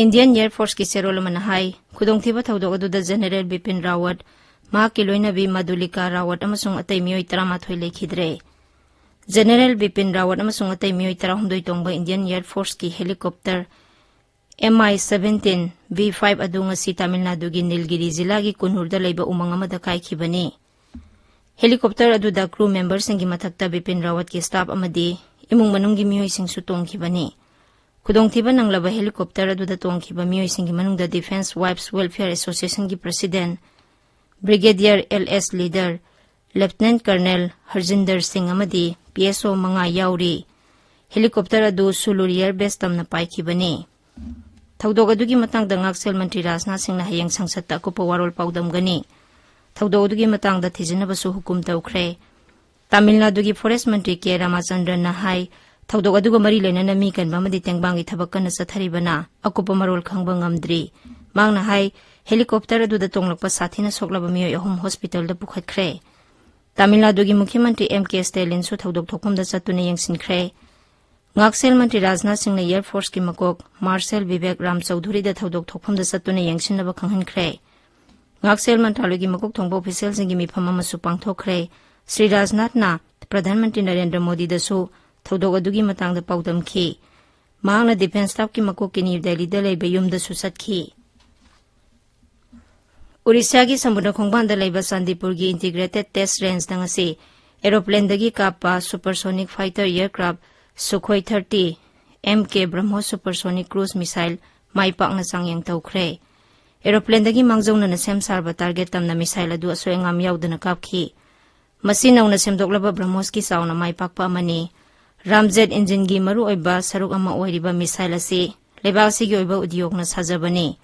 ꯏꯟꯗꯤꯌꯟ ꯑꯦꯌꯔ ꯐꯣꯔꯁꯀꯤ ꯆꯦꯔꯣꯜ ꯑꯃꯅ ꯍꯥꯏ, ꯈꯨꯗꯣꯡꯊꯤꯕ ꯊꯧꯗꯣꯛ ꯑꯗꯨꯗ ꯖꯦꯅꯔꯦꯜ ꯕꯤꯄꯤꯟ ꯔꯥꯋꯠ, ꯃꯍꯥꯛꯀꯤ ꯂꯣꯏꯅꯕꯤ ꯃꯗꯨꯂꯤꯀꯥ ꯔꯥꯋꯠ ꯑꯃꯁꯨꯡ ꯑꯇꯩ ꯃꯤꯑꯣꯏ ꯇꯔꯥꯃꯥꯊꯣꯏ ꯂꯩꯈꯤꯗ꯭ꯔꯦ꯫ ꯖꯦꯅꯔꯦꯜ ꯕꯤꯄꯤꯟ ꯔꯥꯋꯠ ꯑꯃꯁꯨꯡ ꯑꯇꯩ ꯃꯤꯑꯣꯏ ꯇꯔꯥꯍꯨꯝꯗꯣꯏ ꯇꯣꯡꯕ ꯏꯟꯗꯤꯌꯟ ꯑꯦꯌꯔ ꯐꯣꯔꯁꯀꯤ ꯍꯦꯂꯤꯀꯣꯞꯇꯔ ꯑꯦꯝ ꯑꯥꯏ ꯁꯚꯦꯟꯇꯤꯟ ꯚꯤ ꯐꯥꯏꯚ ꯑꯗꯨ ꯉꯁꯤ ꯇꯥꯃꯤꯜ ꯅꯥꯗꯨꯒꯤ ꯅꯤꯜꯒꯤꯔꯤ ꯖꯤꯂꯥꯒꯤ ꯀꯨꯟꯅꯨꯔꯗ ꯂꯩꯕ ꯎꯃꯪ ꯑꯃꯗ ꯀꯥꯏꯈꯤꯕꯅꯤ꯫ ꯍꯦꯂꯤꯀꯣꯞꯇꯔ ꯑꯗꯨꯗ ꯀ꯭ꯔꯨ ꯃꯦꯝꯕꯔꯁꯤꯡꯒꯤ ꯃꯊꯛꯇ ꯕꯤꯄꯤꯟ ꯔꯥꯋꯠꯀꯤ ꯁ꯭ꯇꯥꯐ ꯑꯃꯗꯤ ꯏꯃꯨꯡ ꯃꯅꯨꯡꯒꯤ ꯃꯤꯑꯣꯏꯁꯤꯡꯁꯨ ꯇꯣꯡꯈꯤꯕꯅꯤ꯫ ꯈꯨꯗꯣꯡꯊꯤꯕ ꯅꯪꯂꯕ ꯍꯦꯂꯤꯀꯣꯞꯇꯔ ꯑꯗꯨꯗ ꯇꯣꯡꯈꯤꯕ ꯃꯤꯑꯣꯏꯁꯤꯡꯒꯤ ꯃꯅꯨꯡꯗ ꯗꯤꯐꯦꯟꯁ ꯋꯥꯏꯐꯁ ꯋꯦꯜꯐꯤꯌꯔ ꯑꯦꯁꯣꯁꯤꯌꯦꯁꯟꯒꯤ president brigadier L S Lidder, lieutenant colonel Harjinder Singh ꯑꯃꯗꯤ ꯄꯤ ꯑꯦꯁ ꯑꯣ ꯃꯉꯥ ꯌꯥꯎꯔꯤ꯫ ꯍꯦꯂꯤꯀꯣꯞꯇꯔ ꯑꯗꯨ ꯁꯨꯂꯨꯔ ꯑꯦꯌꯔ ꯕꯦꯁ ꯇꯝꯅ ꯄꯥꯏꯈꯤꯕꯅꯤ꯫ ꯊꯧꯗꯣꯛ ꯑꯗꯨꯒꯤ ꯃꯇꯥꯡꯗ ꯉꯥꯛꯁꯦꯜ ꯃꯟꯇ꯭ꯔꯤ ꯔꯥꯖꯅꯥꯊ ꯁꯤꯡꯅ ꯍꯌꯦꯡ ꯁꯪꯁꯠꯇ ꯑꯀꯨꯞꯄ ꯋꯥꯔꯣꯜ ꯄꯥꯎꯗꯝꯒꯅꯤ꯫ ꯊꯧꯗꯣꯛ ꯑꯗꯨꯒꯤ ꯃꯇꯥꯡꯗ ꯊꯤꯖꯤꯟꯅꯕꯁꯨ ꯍꯨꯀꯨꯝ ꯇꯧꯈ꯭ꯔꯦ꯫ ꯇꯥꯃꯤꯜ ꯅꯥꯗꯨꯒꯤ ꯐꯣꯔꯦꯁ ꯃꯟꯇ꯭ꯔꯤ ꯀꯦ ꯔꯥꯃꯥꯆꯟꯗ꯭ꯔꯟꯅ ꯍꯥꯏ, ꯊꯧꯗꯣꯛ ꯑꯗꯨꯒ ꯃꯔꯤ ꯂꯩꯅꯅ ꯃꯤ ꯀꯟꯕ ꯑꯃꯗꯤ ꯇꯦꯡꯕꯥꯡꯒꯤ ꯊꯕꯛ ꯀꯟꯅ ꯆꯠꯊꯔꯤꯕꯅ ꯑꯀꯨꯞꯄ ꯃꯔꯣꯜ ꯈꯪꯕ ꯉꯝꯗ꯭ꯔꯤ꯫ ꯃꯍꯥꯛꯅ ꯍꯥꯏ, ꯍꯦꯂꯤꯀꯣꯞꯇꯔ ꯑꯗꯨꯗ ꯇꯣꯡꯂꯛꯄ ꯁꯥꯊꯤꯅ ꯁꯣꯛꯂꯕ ꯃꯤꯑꯣꯏ ꯑꯍꯨꯝ ꯍꯣꯁꯄꯤꯇꯥꯜꯗ ꯄꯨꯈꯠꯈ꯭ꯔꯦ꯫ ꯇꯥꯃꯤꯜ ꯅꯥꯗꯨꯒꯤ ꯃꯨꯈ꯭ꯌ ꯃꯟꯇ꯭ꯔꯤ ꯑꯦꯝ ꯀꯦ ꯁ꯭ꯇꯦꯂꯤꯟꯁꯨ ꯊꯧꯗꯣꯛ ꯊꯣꯛꯐꯝꯗ ꯆꯠꯇꯨꯅ ꯌꯦꯡꯁꯤꯟꯈ꯭ꯔꯦ꯫ ꯉꯥꯛꯁꯦꯜ ꯃꯟꯇ꯭ꯔꯤ ꯔꯥꯖꯅꯥꯊ ꯁꯤꯡꯅ ꯑꯦꯌꯔ ꯐꯣꯔꯁꯀꯤ ꯃꯀꯣꯛ ꯃꯥꯔꯁꯦꯜ ꯕꯤꯕꯦꯛ ꯔꯥꯝ ꯆꯧꯙꯨꯔꯤꯗ ꯊꯧꯗꯣꯛ ꯊꯣꯛꯐꯝꯗ ꯆꯠꯇꯨꯅ ꯌꯦꯡꯁꯤꯟꯅꯕ ꯈꯪꯍꯟꯈ꯭ꯔꯦ꯫ ꯉꯥꯛꯁꯦꯜ ꯃꯟꯇ꯭ꯔꯥꯂꯣꯏꯒꯤ ꯃꯀꯣꯛ ꯊꯣꯡꯕ ꯑꯣꯐꯤꯁꯤꯌꯦꯜꯁꯤꯡꯒꯤ ꯃꯤꯐꯝ ꯑꯃꯁꯨ ꯄꯥꯡꯊꯣꯛꯈ꯭ꯔꯦ꯫ ꯁ꯭ꯔꯤ ꯔꯥꯖꯅꯥꯊꯅ ꯄ꯭ꯔꯙꯥꯟ ꯃꯟꯇ꯭ꯔꯤ ꯅꯔꯦꯟꯗ꯭ꯔ ꯃꯣꯗꯤꯗꯁꯨ ꯊꯧꯗꯣꯛ ꯑꯗꯨꯒꯤ ꯃꯇꯥꯡꯗ ꯄꯥꯎꯗꯝꯈꯤ꯫ ꯃꯍꯥꯛꯅ ꯗꯤꯐꯦꯟꯁ ꯁ꯭ꯇꯥꯐꯀꯤ ꯃꯀꯣꯛꯀꯤ ꯅ꯭ꯌꯨ ꯗꯦꯜꯂꯤꯗ ꯂꯩꯕ ꯌꯨꯝꯗꯁꯨ ꯆꯠꯈꯤ꯫ ꯎꯔꯤꯁ꯭ꯌꯥꯒꯤ ꯁꯃꯨꯗ꯭ꯔ ꯈꯣꯡꯕꯥꯟꯗ ꯂꯩꯕ ꯆꯥꯟꯗꯤꯄꯨꯔꯒꯤ ꯏꯟꯇꯤꯒ꯭ꯔꯦꯇꯦꯗ ꯇꯦꯁ ꯔꯦꯟꯖꯇ ꯉꯁꯤ ꯑꯦꯔꯣꯄ꯭ꯂꯦꯟꯗꯒꯤ ꯀꯥꯞꯄ ꯁꯨꯄꯔꯁꯣꯅꯤꯛ ꯐꯥꯏꯇꯔ ꯑꯦꯌꯔꯀ꯭ꯔꯥꯐ ꯁꯨꯈꯣꯏ ꯊꯥꯔꯇꯤ ꯑꯦꯝ ꯀꯦ ꯕ꯭ꯔꯍꯃꯣꯁ ꯁꯨꯄꯔꯁꯣꯅꯤꯛ ꯀ꯭ꯔꯨꯖ ꯃꯤꯁꯥꯏꯜ ꯃꯥꯏ ꯄꯥꯛꯅ ꯆꯥꯡꯌꯦꯡ ꯇꯧꯈ꯭ꯔꯦ꯫ ꯑꯦꯔꯣꯄ꯭ꯂꯦꯟꯗꯒꯤ ꯃꯥꯡꯖꯧꯅꯅ ꯁꯦꯝ ꯁꯥꯔꯕ ꯇꯥꯔꯒꯦꯠ ꯇꯝꯅ ꯃꯤꯁꯥꯏꯜ ꯑꯗꯨ ꯑꯁꯣꯏ ꯑꯉꯥꯝ ꯌꯥꯎꯗꯅ ꯀꯥꯞꯈꯤ꯫ ꯃꯁꯤ ꯅꯧꯅ ꯁꯦꯝꯗꯣꯛꯂꯕ ꯕ꯭ꯔꯍꯃꯣꯁꯀꯤ ꯆꯥꯎꯅ ꯃꯥꯏ ꯄꯥꯛꯄ ꯑꯃꯅꯤ꯫ ꯔꯥꯝꯖꯦꯠ ꯏꯟꯖꯤꯟꯒꯤ ꯃꯔꯨꯑꯣꯏꯕ ꯁꯔꯨꯛ ꯑꯃ ꯑꯣꯏꯔꯤꯕ ꯃꯤꯁꯥꯏꯜ ꯑꯁꯤ ꯂꯩꯕꯥꯛ ꯑꯁꯤꯒꯤ ꯑꯣꯏꯕ ꯎꯗꯤꯌꯣꯒꯅ ꯁꯥꯖꯕꯅꯤ꯫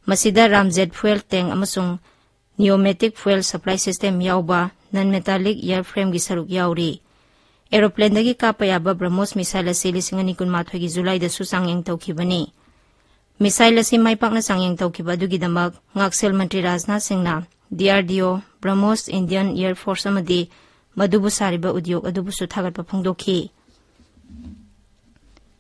ꯃꯁꯤꯗ ꯔꯥꯝꯖꯦꯠ ꯐ꯭ꯌꯨꯑꯦꯜ ꯇꯦꯡ ꯑꯃꯁꯨꯡ ꯅꯤꯌꯣꯃꯦꯇꯤꯛ ꯐ꯭ꯌꯨꯑꯦꯜ ꯁꯄ꯭ꯂꯥꯏ ꯁꯤꯁꯇꯦꯝ ꯌꯥꯎꯕ ꯅꯟ ꯃꯦꯇꯥꯂꯤꯛ ꯏꯌꯥꯔ ꯐ꯭ꯔꯦꯝꯒꯤ ꯁꯔꯨꯛ ꯌꯥꯎꯔꯤ꯫ ꯑꯦꯔꯣꯄ꯭ꯂꯦꯟꯗꯒꯤ ꯀꯥꯞꯄ ꯌꯥꯕ ꯕ꯭ꯔꯍꯃꯣꯁ ꯃꯤꯁꯥꯏꯜ ꯑꯁꯤ ꯂꯤꯁꯤꯡ ꯑꯅꯤ ꯀꯨꯟꯃꯥꯊꯣꯏꯒꯤ ꯖꯨꯂꯥꯏꯗꯁꯨ ꯆꯥꯡꯌꯦꯡ ꯇꯧꯈꯤꯕꯅꯤ꯫ ꯃꯤꯁꯥꯏꯜ ꯑꯁꯤ ꯃꯥꯏ ꯄꯥꯛꯅ ꯆꯥꯡꯌꯦꯡ ꯇꯧꯈꯤꯕ ꯑꯗꯨꯒꯤꯗꯃꯛ ꯉꯥꯛꯁꯦꯜ ꯃꯟꯇ꯭ꯔꯤ ꯔꯥꯖꯅꯥꯊ ꯁꯤꯡꯅ ꯗꯤ ꯑꯥꯔ ꯗꯤ ꯑꯣ, ꯕ꯭ꯔꯍꯃꯣꯁ ꯏꯟꯗꯤꯌꯟ ꯏꯌꯥꯔ ꯐꯣꯔꯁ ꯑꯃꯗꯤ ꯃꯗꯨꯕꯨ ꯁꯥꯔꯤꯕ ꯎꯗꯤꯌꯣꯛ ꯑꯗꯨꯕꯨꯁꯨ ꯊꯥꯒꯠꯄ ꯐꯣꯡꯗꯣꯛꯈꯤ꯫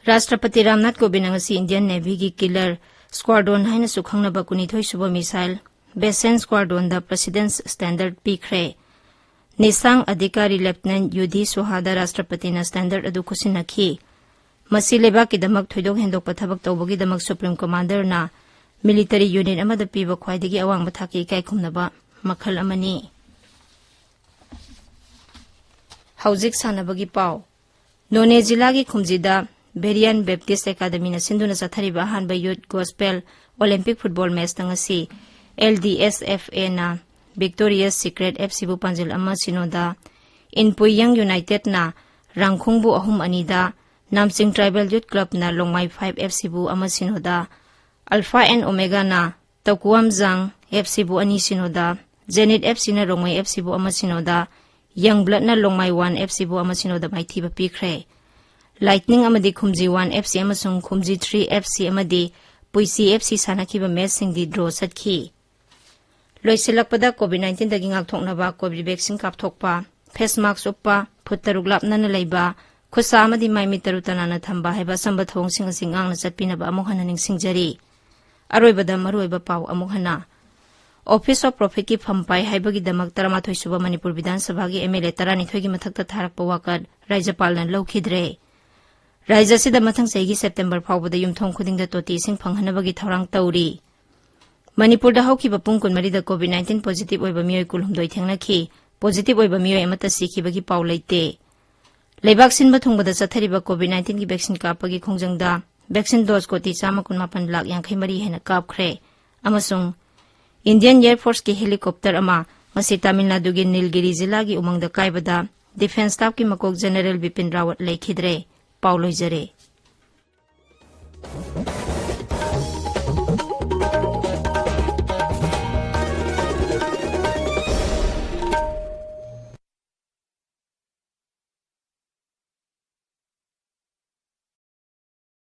ꯔꯥꯁꯇ꯭ꯔꯄꯇꯤ ꯔꯥꯝꯅꯥꯊ ꯀꯣꯕꯤꯟꯗ ꯉꯁꯤ ꯏꯟꯗꯤꯌꯟ ꯅꯦꯚꯤꯒꯤ ꯀꯤꯂꯔ ꯁ꯭ꯀ꯭ꯋꯥꯗ꯭ꯔꯣꯟ ꯍꯥꯏꯅꯁꯨ ꯈꯪꯅꯕ ꯀꯨꯟꯅꯤꯊꯣꯏ ꯁꯨꯕ ꯃꯤꯁꯥꯏꯜ ꯕꯦꯁꯦꯟ ꯁ꯭ꯀ꯭ꯋꯥꯗ꯭ꯔꯣꯟꯗ ꯄ꯭ꯔꯦꯁꯤꯗꯦꯟꯁ ꯁ꯭ꯇꯦꯟꯗꯔꯗ ꯄꯤꯈ꯭ꯔꯦ꯫ ꯅꯤꯁꯥꯡ ꯑꯙꯤꯀꯥꯔꯤ ꯂꯦꯐꯇꯤꯅꯦꯟꯠ ꯌꯨ ꯗꯤ ꯁꯣꯍꯥꯗ ꯔꯥꯁꯇ꯭ꯔꯄꯇꯤꯅ ꯁ꯭ꯇꯦꯟꯗꯔꯗ ꯑꯗꯨ ꯈꯨꯠꯁꯤꯟꯅꯈꯤ꯫ ꯃꯁꯤ ꯂꯩꯕꯥꯛꯀꯤꯗꯃꯛ ꯊꯣꯏꯗꯣꯛ ꯍꯦꯟꯗꯣꯛꯄ ꯊꯕꯛ ꯇꯧꯕꯒꯤꯗꯃꯛ ꯁꯨꯄ꯭ꯔꯤꯝ ꯀꯃꯥꯟꯗꯔꯅ ꯃꯤꯂꯤꯇꯔꯤ ꯌꯨꯅꯤꯠ ꯑꯃꯗ ꯄꯤꯕ ꯈ꯭ꯋꯥꯏꯗꯒꯤ ꯑꯋꯥꯡꯕ ꯊꯥꯛꯀꯤ ꯏꯀꯥꯏꯈꯨꯝꯅꯕ ꯃꯈꯜ ꯑꯃꯅꯤ꯫ ꯍꯧꯖꯤꯛ ꯁꯥꯟꯅꯕꯒꯤ ꯄꯥꯎ꯫ ꯅꯣꯅꯦ ꯖꯤꯂꯥꯒꯤ ꯈꯨꯝꯖꯤꯗ ꯕꯦꯔꯤꯌꯥꯟ ꯕꯦꯞꯇꯤꯁ ꯑꯦꯀꯥꯗꯃꯤꯅ ꯁꯤꯟꯗꯨꯅ ꯆꯠꯊꯔꯤꯕ ꯑꯍꯥꯟꯕ ꯌꯨꯠ ꯒꯣꯁꯄꯦꯜ ꯑꯣꯂꯦꯝꯄꯤꯛ ꯐꯨꯠꯕꯣꯜ ꯃꯦꯆꯇ ꯉꯁꯤ ꯑꯦꯜ ꯗꯤ ꯑꯦꯁ ꯑꯦꯐ ꯑꯦꯅ ꯚꯤꯛꯇꯣꯔꯤꯌꯁ ꯁꯤꯀ꯭ꯔꯦꯠ ꯑꯦꯐ ꯁꯤꯕꯨ ꯄꯥꯟꯖꯤꯜ ꯑꯃ ꯁꯤꯅꯣꯗ, ꯏꯟꯄꯨꯏꯌꯪ ꯌꯨꯅꯥꯏꯇꯦꯗꯅ ꯔꯥꯡꯈꯣꯡꯕꯨ ꯑꯍꯨꯝ ꯑꯅꯤꯗ, ꯅꯥꯝꯆꯤꯡ ꯇ꯭ꯔꯥꯏꯕꯦꯜ ꯌꯨꯠ ꯀ꯭ꯂꯕꯅ ꯂꯣꯡꯃꯥꯏ ꯐꯥꯏꯚ ꯑꯦꯐ ꯁꯤꯕꯨ ꯑꯃ ꯁꯤꯅꯣꯗ, ꯑꯜꯐꯥ ꯑꯦꯟ ꯑꯣꯃꯦꯒꯥꯅ ꯇꯧꯀꯨꯋꯥꯝꯖꯥꯡ ꯑꯦꯐ ꯁꯤꯕꯨ ꯑꯅꯤ ꯁꯤꯅꯣꯗ, ꯖꯦꯅꯤꯠ ꯑꯦꯐ ꯁꯤꯅ ꯔꯣꯡꯃꯩ ꯑꯦꯐ ꯁꯤꯕꯨ ꯑꯃ ꯁꯤꯅꯣꯗ, ꯌꯪ ꯕ꯭ꯂꯠꯅ ꯂꯣꯡꯃꯥꯏ ꯋꯥꯟ ꯑꯦꯐ ꯁꯤꯕꯨ ꯑꯃ ꯁꯤꯅꯣꯗ ꯃꯥꯏꯊꯤꯕ ꯄꯤꯈ꯭ꯔꯦ꯫ ꯂꯥꯏꯠꯅꯤꯡ ꯑꯃꯗꯤ ꯈꯨꯝꯖꯤ ꯋꯥꯟ ꯑꯦꯐ ꯁꯤ ꯑꯃꯁꯨꯡ ꯈꯨꯝꯖꯤ ꯊ꯭ꯔꯤ ꯑꯦꯐ ꯁꯤ ꯑꯃꯗꯤ ꯄꯨꯏꯁꯤ ꯑꯦꯐ ꯁꯤ ꯁꯥꯟꯅꯈꯤꯕ ꯃꯦꯆꯁꯤꯡꯗꯤ ꯗ꯭ꯔꯣ ꯆꯠꯈꯤ꯫ ꯂꯣꯏꯁꯤꯜꯂꯛꯄꯗ ꯀꯣꯚꯤꯗ ꯅꯥꯏꯟꯇꯤꯟꯗꯒꯤ ꯉꯥꯛꯊꯣꯛꯅꯕ ꯀꯣꯚꯤꯗ ꯚꯦꯛꯁꯤꯟ ꯀꯥꯞꯊꯣꯛꯄ, ꯐꯦꯁ ꯃꯥꯛꯁ ꯎꯞꯄ, ꯐꯨꯠ ꯇꯔꯨꯛ ꯂꯥꯞꯅꯅ ꯂꯩꯕ, ꯈꯨꯠꯁꯥ ꯑꯃꯗꯤ ꯃꯥꯏ ꯃꯤꯠ ꯇꯔꯨ ꯇꯅꯥꯟꯅ ꯊꯝꯕ ꯍꯥꯏꯕ ꯑꯆꯝꯕ ꯊꯧꯑꯣꯡꯁꯤꯡ ꯑꯁꯤ ꯉꯥꯛꯅ ꯆꯠꯄꯤꯅꯕ ꯑꯃꯨꯛ ꯍꯟꯅ ꯅꯤꯡꯁꯤꯡꯖꯔꯤ꯫ ꯑꯔꯣꯏꯕꯗ ꯃꯔꯨꯑꯣꯏꯕ ꯄꯥꯎ ꯑꯃꯨꯛ ꯍꯟꯅ꯫ Office of Profitꯀꯤ ꯐꯝ ꯄꯥꯏ ꯍꯥꯏꯕꯒꯤꯗꯃꯛ ꯇꯔꯥꯃꯥꯊꯣꯏ ꯁꯨꯕ ꯃꯅꯤꯄꯨꯔ ꯕꯤꯙꯥꯟ ꯁꯚꯥꯒꯤ ꯑꯦꯝ ꯑꯦꯜ ꯑꯦ ꯇꯔꯥꯅꯤꯊꯣꯏꯒꯤ ꯃꯊꯛꯇ ꯊꯥꯔꯛꯄ ꯋꯥꯀꯠ ꯔꯥꯖ꯭ꯌꯄꯥꯜꯅ ꯂꯧꯈꯤꯗ꯭ꯔꯦ꯫ ꯔꯥꯖ꯭ꯌ ꯑꯁꯤꯗ ꯃꯊꯪ ꯆꯍꯤꯒꯤ ꯁꯦꯞꯇꯦꯝꯕꯔ ꯐꯥꯎꯕꯗ ꯌꯨꯝꯊꯣꯡ ꯈꯨꯗꯤꯡꯗ ꯇꯣꯇꯤ ꯏꯁꯤꯡ ꯐꯪꯍꯟꯅꯕꯒꯤ ꯊꯧꯔꯥꯡ ꯇꯧꯔꯤ꯫ ꯃꯅꯤꯄꯨꯔꯗ ꯍꯧꯈꯤꯕ ꯄꯨꯡ ꯀꯨꯟꯃꯔꯤꯗ ꯀꯣꯚꯤꯗ ꯅꯥꯏꯟꯇꯤꯟ ꯄꯣꯖꯤꯇꯤꯚ ꯑꯣꯏꯕ ꯃꯤꯑꯣꯏ ꯀꯨꯟꯍꯨꯝꯗꯣꯏ ꯊꯦꯡꯅꯈꯤ꯫ ꯄꯣꯖꯤꯇꯤꯚ ꯑꯣꯏꯕ ꯃꯤꯑꯣꯏ ꯑꯃꯠꯇ ꯁꯤꯈꯤꯕꯒꯤ ꯄꯥꯎ ꯂꯩꯇꯦ꯫ ꯂꯩꯕꯥꯛ ꯁꯤꯟꯕ ꯊꯨꯡꯕꯗ ꯆꯠꯊꯔꯤꯕ ꯀꯣꯚꯤꯗ ꯅꯥꯏꯟꯇꯤꯟꯒꯤ ꯚꯦꯛꯁꯤꯟ ꯀꯥꯞꯄꯒꯤ ꯈꯣꯡꯖꯪꯗ ꯚꯦꯛꯁꯤꯟ ꯗꯣꯁ ꯀꯣꯇꯤ ꯆꯥꯝꯃ ꯀꯨꯟꯃꯥꯄꯟ ꯂꯥꯈ ꯌꯥꯡꯈꯩ ꯃꯔꯤ ꯍꯦꯟꯅ ꯀꯥꯞꯈ꯭ꯔꯦ꯫ ꯑꯃꯁꯨꯡ ꯏꯟꯗꯤꯌꯟ ꯑꯦꯌꯔ ꯐꯣꯔꯁꯀꯤ ꯍꯦꯂꯤꯀꯣꯞꯇꯔ ꯑꯃ ꯉꯁꯤ ꯇꯥꯃꯤꯜ ꯅꯥꯗꯨꯒꯤ ꯅꯤꯜꯒꯤꯔꯤ ꯖꯤꯂꯥꯒꯤ ꯎꯃꯪꯗ ꯀꯥꯏꯕꯗ ꯗꯤꯐꯦꯟꯁ ꯁ꯭ꯇꯥꯐꯀꯤ ꯃꯀꯣꯛ ꯖꯦꯅꯔꯦꯜ ꯕꯤꯄꯤꯟ ꯔꯥꯋꯠ ꯂꯩꯈꯤꯗ꯭ꯔꯦ꯫ ꯄꯥꯎ ꯂꯣꯏꯖꯔꯦ꯫